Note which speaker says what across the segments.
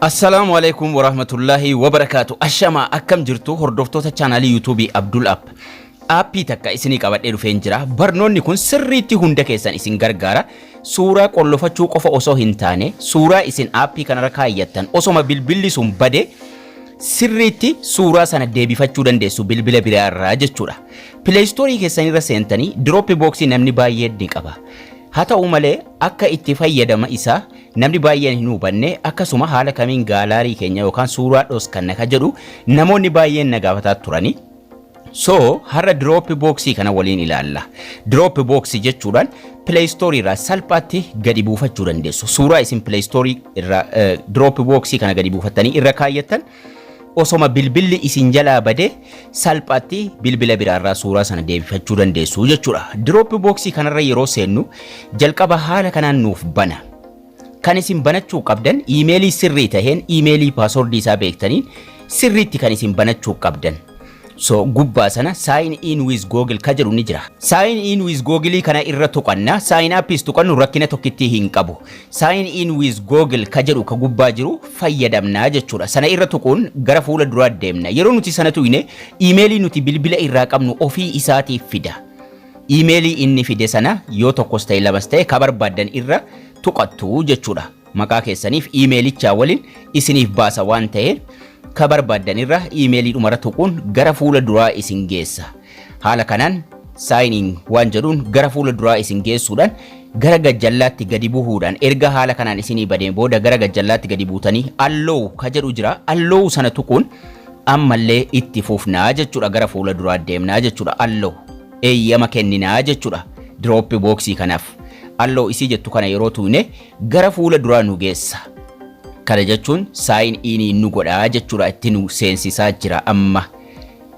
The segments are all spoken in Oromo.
Speaker 1: Assalaamu alaikum warahmatullaahi wabarakaatu. Ashamaa, akkam jirtu hordoftoota chaanaalii YouTubeii Abdul App? Aappii takka isinii qabadhee dhufeen jira. Barnoonni kun sirriitti hunda keessan isin gargaara. Suuraa qollofachuu qofa osoo hin taane, suuraa isin aappii kanarra kaayyattan osoma bilbilli sun bade sirriitti suuraa sana deebifachuu dandeessu bilbila biraa irraa jechuudha. Play Storeii keessanirra seentanii Dropboxii namni baay'een ni qaba. Haa ta'u malee, akka itti fayyadama isaa namni baay'een hin hubanne. Akkasuma haala kamiin gallery keenya yookaan suuraa dhoskanna ka jedhu namoonni baay'een na gaafataa turani. So har'a Dropboxii kana waliin ilaalla. Dropboxii jechuudhaan Play Store irraa salphaatti gadi buufachuu dandeessu. Suuraa isin Play Store irraa Dropboxii kana gadi buufattanii irra kaayyattan osoma bilbilli isin jalaa bade salphaatti bilbila biraarraa suuraa sana deebifachuu dandeessu jechuudha. Dropboxii kanarra yeroo seennu jalqaba haala kanaan nuuf bana. Kan isin banachuu qabdan iimeelii sirrii taheen, iimeelii passwordii isaa beektaniin sirriitti kan isin banachuu qabdan. So gubbaa sana "Sign in with Google" ka jedhu ni jira. "Sign in with Google" kana irra tuqanna. Sign upis tuqannu rakkina tokkittii hin qabu. "Sign in with Google" ka jedhu ka gubbaa jiru fayyadamnaa jechuudha. Sana irra tuquun gara fuula duraa deemna. Yeroo nuti sana tuqne iimeelii nuti bilbila irraa qabnu ofii isaatiif fida. Iimeelii inni fide sana yoo tokkos ta'e lamas ta'e ka barbaaddan irra tuqattu jechuudha. Maqaa keessaniif iimeelichaa waliin isiniif baasa waan ta'eef, ka barbaaddan irra iimeelii dhumarra tuquun gara fuula duraa isin geessa. Haala kanaan "sign in" waan jedhuun gara fuula duraa isin geessuudhaan gara gajjallaatti gadi bu'uudhaan, erga haala kanaan isinii badeen booda gara gajjallaatti gadi buutanii "Allow" ka jedhu jira. "Allow" sana tuquun ammallee itti fufnaa jechuudha, gara fuula duraa deemnaa jechuudha. "Allow" eeyyama kenninaa jechuudha Dropboxii kanaaf. "Allow" isii jettu kana yeroo tuqne gara fuula duraa nu geessa. Kana jechuun sign inii nu godhaa jechuudha, itti nu seensisaa jira amma.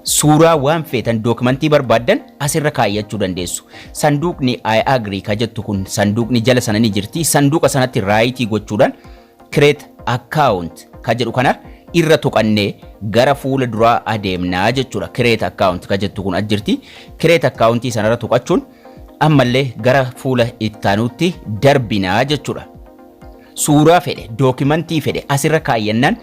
Speaker 1: Suuraa waan feetan, dookimantii barbaaddan asirra kaayyachuu dandeessu. Sanduuqni "I agree" ka jettu kun sanduuqni jala sana ni jirti. Sanduuqa sanatti rightii gochuudhaan "Create account" ka jedhu kana irra tuqannee gara fuula duraa adeemnaa jechuudha. "Create account" ka jettu kun as jirti. "Create accountii" sanarra tuqachuun ammallee gara fuula ittaanutti darbinaa jechuudha. Suuraa fedhe, dookimantii fedhe asirra kaayyannaan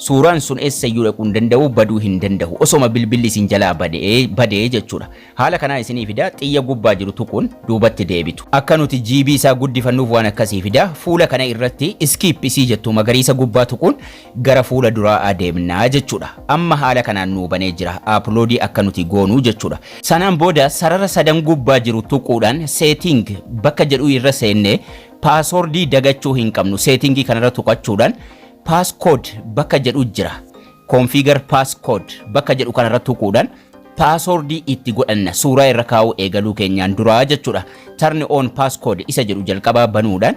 Speaker 1: suuraan sun eessayyuu dhaquu hin danda'u, baduu hin danda'u. Osoma bilbilli isin jalaa badee jechuudha. Haala kanaan isinii fida, xiyya gubbaa jiru tuquun duubatti deebitu. Akka nuti GB isaa guddifannuuf waan akkasii fida. Fuula kana irratti "Skip" isii jettu magariisa gubbaa tuquun gara fuula duraa adeemnaa jechuudha. Amma haala kanaan nuu banee jira. Uploadii akka nuti goonuu jechuudha. Sanaan booda sarara sadan gubbaa jiru tuquudhaan "Setting" bakka jedhu irra seennee passwordii dagachuu hin qabnu. Settingii kanarra tuqachuudhaan "Passcode" bakka jedhu jira. "Configure passcode" bakka jedhu kanarra tuquudhaan passwordii itti godhanna suuraa irra kaa'uu eegaluu keenyaan duraa jechuudha. "Turn on passcode" isa jedhu jalqabaa banuudhaan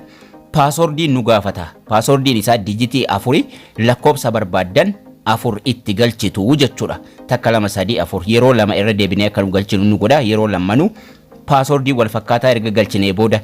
Speaker 1: passwordii nu gaafata. Passwordiin isaa digitii afuri, lakkoofsa barbaaddan afur itti galchitu jechuudha. Takka, lama, sadii, afur, yeroo lama irra deebinee akka nu galchinu nu godha. Yeroo lammanuu passwordii wal fakkaataa erga galchinee booda,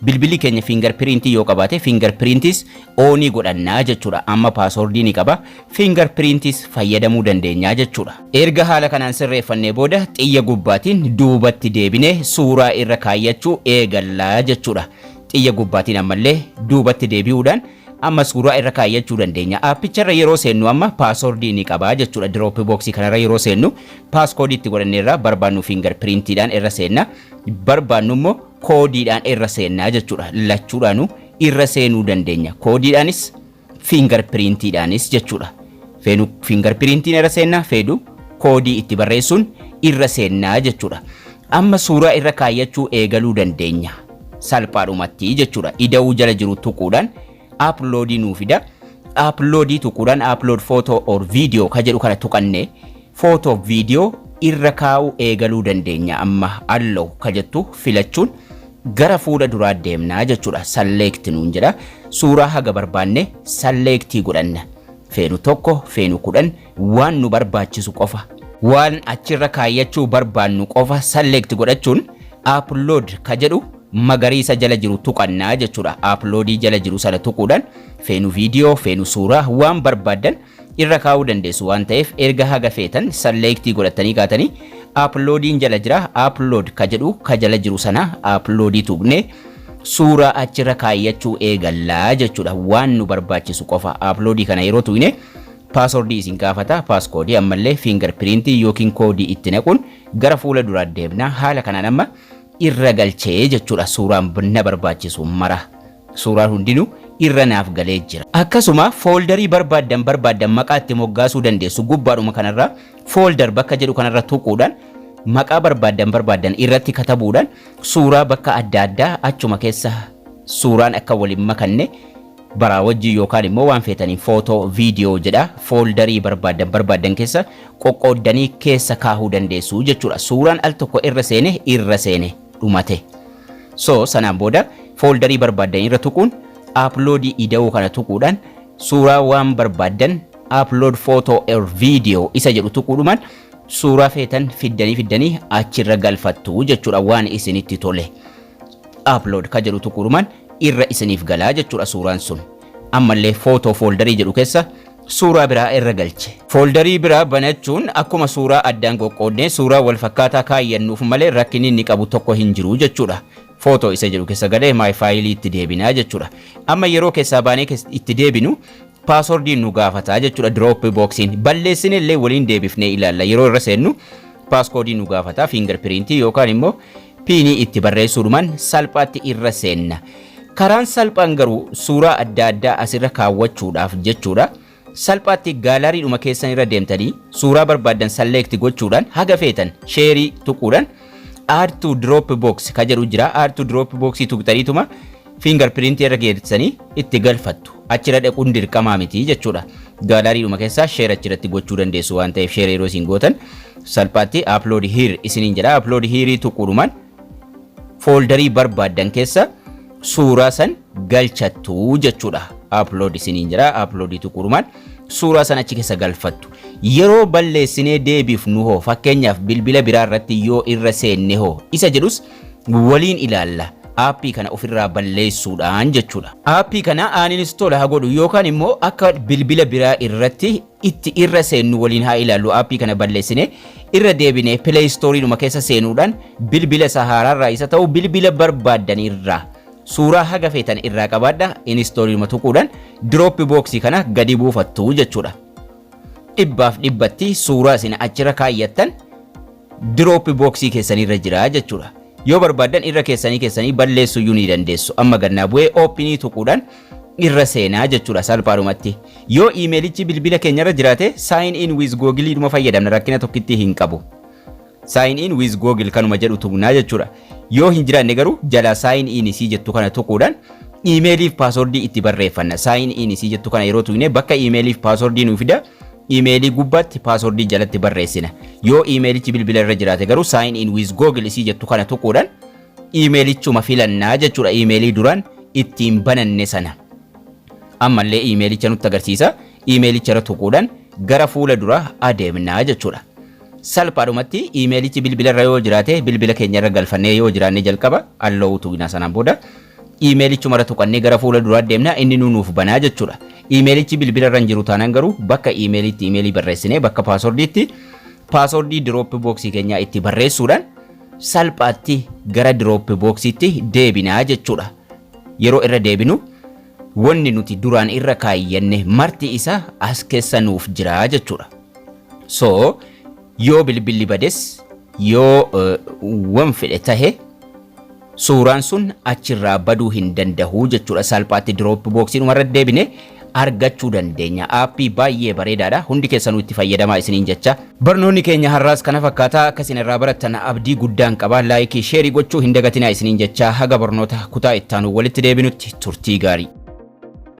Speaker 1: bilbilli keenya fingerprintii yoo qabaate fingerprintis onii godhannaa jechuudha. Amma passwordii ni qaba, fingerprintis fayyadamuu dandeenyaa jechuudha. Erga haala kanaan sirreeffannee booda xiyya gubbaatiin duubatti deebinee suuraa irra kaayyachuu eegallaa jechuudha. Xiyya gubbaatiin ammallee duubatti deebi'uudhaan amma suuraa irra kaayyachuu dandeenya. Aappicharra yeroo seennu amma passwordii ni qabaa jechuudha. Dropboxii kanarra yeroo seennu passcodeii itti godhanneerra, barbaannu fingerprintiidhaan irra seenna. Barbaannu immoo koodiidhaan irra seennaa jechuudha. Lachuudhaanuu irra seenuu dandeenya. Koodiidhaanis fingerprintiidhaanis jechuudha. Feenu fingerprintiin irra seennaa, feedu koodii itti barreessuun irra seennaa jechuudha. Amma suuraa irra kaayyachuu eegaluu dandeenya. Salphaadhumatti jechuudha. Ida'uu jala jiru tuquudhaan uploadii nuu fida. Uploadii tuquudhaan "Upload photo or video" ka jedhu kana tuqannee photo, video irra kaa'uu eegaluu dandeenya. Amma "Allow" ka jettu filachuun gara fuula duraa deemnaa jechuudha. "Select" nuun jedha. Suuraa haga barbaanne selectii godhanna. Feenu tokko, feenu 10, waan nu barbaachisu qofa. Waan achirra kaayyachuu barbaannu qofa select godhachuun "Upload" ka jedhu magariisa jala jiru tuqannaa jechuudha. Uploadii jala jiru sana tuquudhaan feenu viidiyoo, feenu suuraa, waan barbaaddan irra kaa'uu dandeessu waan ta'eef, erga haga feetan selectii godhatanii kaatanii uploadiin jala jira. "Upload" ka jedhu ka jala jiru sana uploadii tuqnee Suuraa achirra kaayyachuu eegallaa jechuudha. Waan nu barbaachisu qofa uploadii kana yeroo tuqne passwordii isin gaafata. Passcodeii, ammallee fingerprintii yookiin koodii itti naquun gara fuula duraa deemna. Haala kanaan amma irra galchee jechuudha, suuraan na barbaachisu mara. Suuraan hundinuu irra naaf galee jira. Akkasuma folderii barbaaddan barbaaddan maqaa itti moggaasuu dandeessu. Gubbaadhuma kanarra folder bakka jedhu kanarra tuquudhaan maqaa barbaaddan barbaaddan irratti katabuudhaan suuraa bakka adda addaa achuma keessa suuraan akka waliin makanne baraa wajjin yookaan immoo waan feetaniin footoo, viidiyoo jedha, folderii barbaaddan barbaaddan keessa qoqqooddanii keessa kaahuu dandeessu jechuudha. Suuraan al tokko irra seene irra seene dhumate. So sanaan booda folderii barbaaddan irra tuquun uploadii ida'uu kana tuquudhaan suuraa waan barbaaddan upload photo or video isa jedhu tuquudhumaan suuraa feetan fiddanii fiddanii achirra galfattu jechuudha. Waan isinitti tole upload ka jedhu tuquudhumaan irra isiniif galaa jechuudha suuraan sun. Ammallee photo folderii jedhu keessa suuraa biraa irra galche. Folderii biraa banachuun akkuma suuraa addaan qoqqoodnee suuraa wal fakkaataa kaayyannuuf malee rakkinni inni qabu tokko hin jiru jechuudha. Photo isa jedhu keessa galee my fileii itti deebinaa jechuudha. Amma yeroo keessaa baanee itti deebinu passwordiin nu gaafataa jechuudha Dropboxiin. Balleessine illee waliin deebifnee ilaalla. Yeroo irra seennu passcodeii nu gaafataa, fingerprintii yookaan immoo PINii itti barreessuudhumaan salphaatti irra seenna. Karaan salphaan garuu suuraa adda addaa asirra kaawwachuudhaaf jechuudha. Salphaatti gallerydhuma keessan irra deemtanii suuraa barbaaddan select gochuudhaan haga feetan shareii tuquudhaan add to Dropbox ka jedhu jira. Add to Dropbox tuqxaniituma fingerprintii irra geessanii itti galfattu. Achirra dhaquun dirqamaa miti jechuudha. Gallerydhuma keessaa share achirratti gochuu dandeessu waan ta'eef, share yeroo isin gootan salphaatti upload here isiniin jedha. Upload here tuquudhumaan folderii barbaaddan keessa suuraa san galchattu jechuudha. Upload isiniin jedha. Uploadii tuquudhumaan suuraa san achi keessa galfattu. Yeroo balleessinee deebifnu hoo, fakkeenyaaf bilbila biraa irratti yoo irra seenne hoo isa jedhus waliin ilaalla. Aappii kana ofirraa balleessuudhaan jechuudha. Aappii kana uninstall haa godhu yookaan immoo akka bilbila biraa irratti itti irra seennu waliin haa ilaallu. Aappii kana balleessine irra deebinee Play Storeedhuma keessa seenuudhaan bilbila isa haaraarraa isa ta'u bilbila barbaaddanirraa suuraa haga feetan irraa qabaadha, installiidhuma tuquudhaan Dropboxii kana gadi buufattu jechuudha. 100% suuraa isin achirra kaayyattan Dropboxii keessanirra jira jechuudha. Yoo barbaaddan irra keessanii keessanii balleessuu iyyuu ni dandeessu. Amma gannaa bu'ee openii tuquudhaan irra seenaa jechuudha salphaadhumatti. Yoo emailichi bilbila keenyarra jiraate sign in with Google dhuma fayyadamna, rakkina tokkitti hin qabu. Sign in with Google kanuma jedhu tuqnaa jechuudha. Yoo hin jiraanne garuu jala sign in isii jettu kana tuquudhaan emailiif passwordii itti barreeffanna. Sign in isii jettu kana yeroo tuqne bakka emailiif passwordii nuu fida. Emailii gubbaatti, passwordii jalatti barreessina. Yoo emailichi bilbila irra jiraate garuu sign in with Google isii jettu kana tuquudhaan emailichuma filannaa jechuudha. Emailii duraan ittiin bananne sana. Ammallee emailicha nutti agarsiisa. Emailicha irra tuquudhaan gara fuula dura adeemnaa jechuudha. Salphaadhumatti emailichi bilbila irra yoo jiraate bilbila keenya irra galfannee yoo jiraanne jalqaba allow tuqna. Sanaan booda emailichuma irra tuqannee gara fuula duraa deemna, inni nuuf banaa jechuudha. Emailichi bilbila irra hin jiru taanaan garuu bakka emailitti emailii barreessinee bakka passwordiitti passwordii Dropboxii keenyaa itti barreessuudhaan salphaatti gara Dropboxiitti deebinaa jechuudha. Yeroo irra deebinu wanni nuti duraan irra kaayyanne marti isaa as keessa nuuf jira jechuudha. So yoo bilbilli bades, yoo wan fedhe tahe, suuraan sun achirraa baduu hin danda'u jechuudha. Salphaatti Dropboxii dhumarra deebine argachuu dandeenya. Aappii baay'ee bareedaadha. Hundi keessanuu itti fayyadamaa isiniin jecha. Barnoonni keenya har'aas kana fakkaataa. Akkasiin irraa barattan abdii guddaan qaba. Likeii, shareii gochuu hin dagatinaa isiniin jecha, haga barnoota kutaa ittaanu walitti deebinutti turtii gaarii.